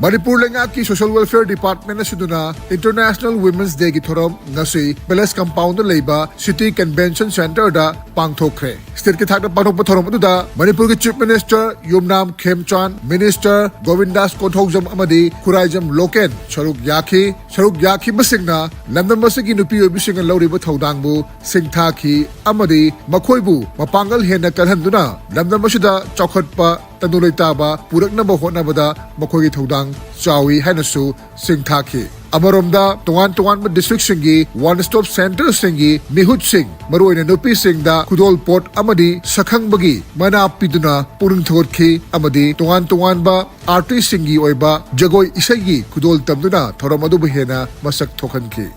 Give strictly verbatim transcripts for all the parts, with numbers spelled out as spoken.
ꯃꯅꯤꯄꯨꯔ ꯂꯩꯉꯥꯛꯀꯤ Social Welfare Department ꯑꯁꯤꯗꯨꯅ International Women's Dayꯒꯤ ꯊꯧꯔꯝ ꯉꯁꯤ Palace Compoundꯗ ꯂꯩꯕ City Convention Centreꯗ ꯄꯥꯡꯊꯣꯛꯈ꯭ꯔꯦ꯫ Stateꯀꯤ ꯊꯥꯛꯇ ꯄꯥꯡꯊꯣꯛꯄ ꯊꯧꯔꯝ ꯑꯗꯨꯗ ꯃꯅꯤꯄꯨꯔꯒꯤ Chief Minister ꯌꯨꯝꯅꯥꯝ ꯈꯦꯝꯆꯥꯟ, Minister ꯒꯣꯕꯤꯟꯗꯥꯁ ꯀꯣꯟꯊꯧꯖꯝ ꯑꯃꯗꯤ ꯈꯨꯔꯥꯏꯖꯝ ꯂꯣꯀꯦꯟ ꯁꯔꯨꯛ ꯌꯥꯈꯤ꯫ ꯁꯔꯨꯛ ꯌꯥꯈꯤꯕꯁꯤꯡꯅ ꯂꯝꯗꯝ ꯑꯁꯤꯒꯤ ꯅꯨꯄꯤ ꯑꯣꯏꯕꯤꯁꯤꯡꯅ ꯂꯧꯔꯤꯕ ꯊꯧꯗꯥꯡꯕꯨ ꯁꯤꯡꯊꯥꯈꯤ ꯑꯃꯗꯤ ꯃꯈꯣꯏꯕꯨ ꯃꯄꯥꯡꯒꯜ ꯍꯦꯟꯅ ꯀꯜꯍꯟꯗꯨꯅ ꯂꯝꯗꯝ ꯑꯁꯤꯗ ꯆꯥꯎꯈꯠꯄ ꯇꯪꯗꯨ ꯂꯩꯇꯥꯕ ꯄꯨꯔꯛꯅꯕ ꯍꯣꯠꯅꯕꯗ ꯃꯈꯣꯏꯒꯤ ꯊꯧꯗꯥꯡ ꯆꯥꯎꯏ ꯍꯥꯏꯅꯁꯨ ꯁꯤꯡꯊꯥꯈꯤ꯫ ꯑꯃꯔꯣꯝꯗ ꯇꯣꯉꯥꯟ ꯇꯣꯉꯥꯟꯕ districtꯁꯤꯡꯒꯤ One Stop Centreꯁꯤꯡꯒꯤ ꯃꯤꯍꯨꯠꯁꯤꯡ, ꯃꯔꯨꯑꯣꯏꯅ ꯅꯨꯄꯤꯁꯤꯡꯗ ꯈꯨꯗꯣꯜꯄꯣꯠ ꯑꯃꯗꯤ ꯁꯛꯈꯪꯕꯒꯤ ꯃꯅꯥ ꯄꯤꯗꯨꯅ ꯄꯨꯛꯅꯤꯡ ꯊꯧꯒꯠꯈꯤ ꯑꯃꯗꯤ ꯇꯣꯉꯥꯟ ꯇꯣꯉꯥꯟꯕ artistꯁꯤꯡꯒꯤ ꯑꯣꯏꯕ ꯖꯒꯣꯏ ꯏꯁꯩꯒꯤ ꯈꯨꯗꯣꯜ ꯇꯝꯗꯨꯅ ꯊꯧꯔꯝ ꯑꯗꯨꯕꯨ ꯍꯦꯟꯅ ꯃꯁꯛ ꯊꯣꯛꯍꯟꯈꯤ꯫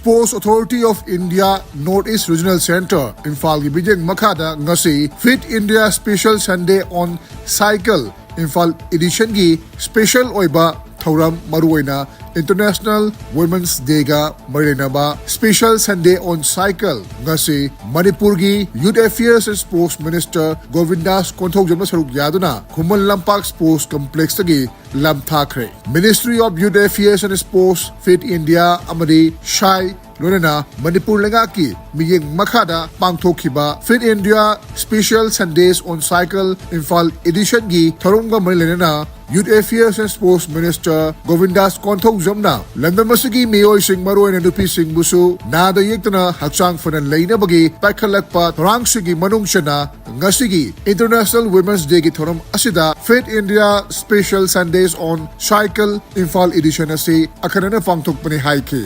Sports Authority of India North East Regional Centre, ꯏꯝꯐꯥꯜꯒꯤ ꯃꯤꯠꯌꯦꯡ ꯃꯈꯥꯗ ꯉꯁꯤ Fit India Special Sunday on Cycle Imphal editionꯒꯤ special ꯑꯣꯏꯕ ꯊꯧꯔꯝ, ꯃꯔꯨꯑꯣꯏꯅ International Women's Dayꯒ ꯃꯔꯤ ꯂꯩꯅꯕ Special Sunday on Cycle ꯉꯁꯤ ꯃꯅꯤꯄꯨꯔꯒꯤ Youth Affairs and Sports Minister ꯒꯣꯕꯤꯟꯗꯥꯁ ꯀꯣꯟꯊꯧꯖꯝꯅ ꯁꯔꯨꯛ ꯌꯥꯗꯨꯅ Khuman Lampak Sports Complexꯇꯒꯤ ꯂꯝꯊꯥꯈ꯭ꯔꯦ꯫ Ministry of Youth Affairs and Sports, Fit India ꯑꯃꯗꯤ ꯁꯥꯏ ꯂꯣꯏꯅꯅ ꯃꯅꯤꯄꯨꯔ ꯂꯩꯉꯥꯛꯀꯤ ꯃꯤꯠꯌꯦꯡ ꯃꯈꯥꯗ ꯄꯥꯡꯊꯣꯛꯈꯤꯕ Fit India Special Sundays on Cycle Imphal editionꯒꯤ ꯊꯧꯔꯝꯒ ꯃꯔꯤ ꯂꯩꯅꯅ Youth Affairs and Sports Minister Govindas Konthoujamna ꯂꯝꯗꯝ ꯑꯁꯤꯒꯤ ꯃꯤꯑꯣꯏꯁꯤꯡ, ꯃꯔꯨꯑꯣꯏꯅ ꯅꯨꯄꯤꯁꯤꯡꯕꯨꯁꯨ ꯅꯥꯗ ꯌꯦꯛꯇꯅ ꯍꯛꯆꯥꯡ ꯐꯅ ꯂꯩꯅꯕꯒꯤ ꯄꯥꯏꯈꯠꯂꯛꯄ ꯊꯧꯔꯥꯡꯁꯤꯡꯒꯤ ꯃꯅꯨꯡ ꯆꯟꯅ ꯉꯁꯤꯒꯤ International Women's Dayꯒꯤ ꯊꯧꯔꯝ ꯑꯁꯤꯗ Fit India Special Sundays on Cycle Imphal Edition ꯑꯁꯤ ꯑꯈꯟꯅꯅ ꯄꯥꯡꯊꯣꯛꯄꯅꯤ ꯍꯥꯏꯈꯤ꯫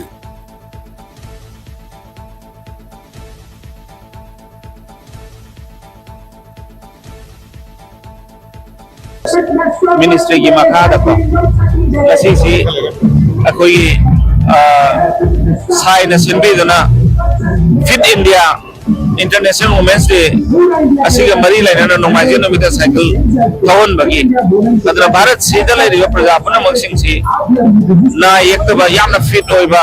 Ministryꯒꯤ ꯃꯈꯥꯗꯀꯣ, ꯉꯁꯤꯁꯤ ꯑꯩꯈꯣꯏꯒꯤ, ꯑ, ꯁꯥꯏꯅ ꯁꯤꯟꯕꯤꯗꯨꯅ Fit India International Women's Day ꯑꯁꯤꯒ ꯃꯔꯤ ꯂꯩꯅꯅ ꯅꯣꯡꯃꯥꯏꯖꯤꯡ ꯅꯨꯃꯤꯠꯇ ꯁꯥꯏꯀꯜ ꯊꯧꯍꯟꯕꯒꯤ, ꯑꯗꯨꯅ ꯚꯥꯔꯠꯁꯤꯗ ꯂꯩꯔꯤꯕ ꯄ꯭ꯔꯖꯥ ꯄꯨꯝꯅꯃꯛꯁꯤꯡꯁꯤ ꯅꯥ ꯌꯦꯛꯇꯕ, ꯌꯥꯝꯅ fit ꯑꯣꯏꯕ,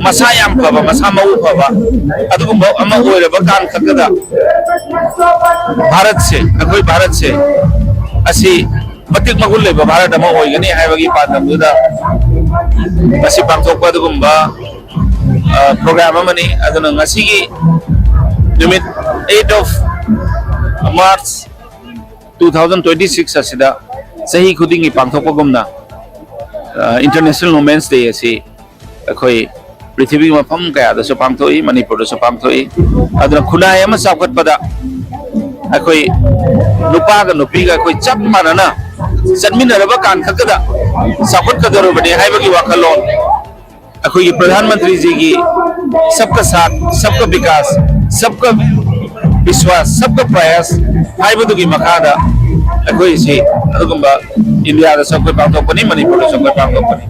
ꯃꯁꯥ ꯌꯥꯝ ꯐꯕ, ꯃꯁꯥ ꯃꯎ ꯐꯕ, ꯑꯗꯨꯒꯨꯝꯕ ꯑꯃ ꯑꯣꯏꯔꯕ ꯀꯥꯟꯈꯛꯇꯗ ꯚꯥꯔꯠꯁꯦ, ꯑꯩꯈꯣꯏ ꯚꯥꯔꯠꯁꯦ ꯑꯁꯤ ꯃꯇꯤꯛ ꯃꯒꯨꯟ ꯂꯩꯕ ꯚꯥꯔꯠ ꯑꯃ ꯑꯣꯏꯒꯅꯤ ꯍꯥꯏꯕꯒꯤ ꯄꯥꯟꯗꯝꯗꯨꯗ ꯃꯁꯤ ꯄꯥꯡꯊꯣꯛꯄ ꯑꯗꯨꯒꯨꯝꯕ, ꯑ, program ꯑꯃꯅꯤ꯫ ꯑꯗꯨꯅ ꯉꯁꯤꯒꯤ ꯅꯨꯃꯤꯠ eight of March two thousand twenty six ꯑꯁꯤꯗ ꯆꯍꯤ ꯈꯨꯗꯤꯡꯒꯤ ꯄꯥꯡꯊꯣꯛꯄꯒꯨꯝꯅ, ꯑ, International Women's Day ꯑꯁꯤ ꯑꯩꯈꯣꯏ ꯄ꯭ꯔꯤꯊꯤꯕꯤꯒꯤ ꯃꯐꯝ ꯀꯌꯥꯗꯁꯨ ꯄꯥꯡꯊꯣꯛꯏ, ꯃꯅꯤꯄꯨꯔꯗꯁꯨ ꯄꯥꯡꯊꯣꯛꯏ꯫ ꯑꯗꯨꯅ ꯈꯨꯟꯅꯥꯏ ꯑꯃ ꯆꯥꯎꯈꯠꯄꯗ ꯑꯩꯈꯣꯏ ꯅꯨꯄꯥꯒ ꯅꯨꯄꯤꯒ ꯑꯩꯈꯣꯏ ꯆꯞ ꯃꯥꯟꯅꯅ ꯆꯠꯃꯤꯟꯅꯔꯕ ꯀꯥꯟ ꯈꯛꯇꯗ ꯆꯥꯎꯈꯠꯀꯗꯧꯔꯕꯅꯤ ꯍꯥꯏꯕꯒꯤ ꯋꯥꯈꯜꯂꯣꯟ ꯑꯩꯈꯣꯏꯒꯤ ꯄ꯭ꯔꯙꯥꯟ ꯃꯟꯇ꯭ꯔꯤꯖꯤꯒꯤ "ꯁꯕꯀꯥ ꯁꯥꯊ, ꯁꯕꯀꯥ ꯕꯤꯀꯥꯁ, ꯁꯕꯀꯥ ꯕꯤꯁ꯭ꯋꯥꯁ, ꯁꯕꯀꯥ ꯄ꯭ꯔꯌꯥꯁ" ꯍꯥꯏꯕꯗꯨꯒꯤ ꯃꯈꯥꯗ ꯑꯩꯈꯣꯏꯁꯤ ꯑꯗꯨꯒꯨꯝꯕ ꯏꯟꯗꯤꯌꯥꯗꯁꯨ ꯑꯩꯈꯣꯏ ꯄꯥꯡꯊꯣꯛꯄꯅꯤ, ꯃꯅꯤꯄꯨꯔꯗꯁꯨ ꯑꯩꯈꯣꯏ ꯄꯥꯡꯊꯣꯛꯄꯅꯤ꯫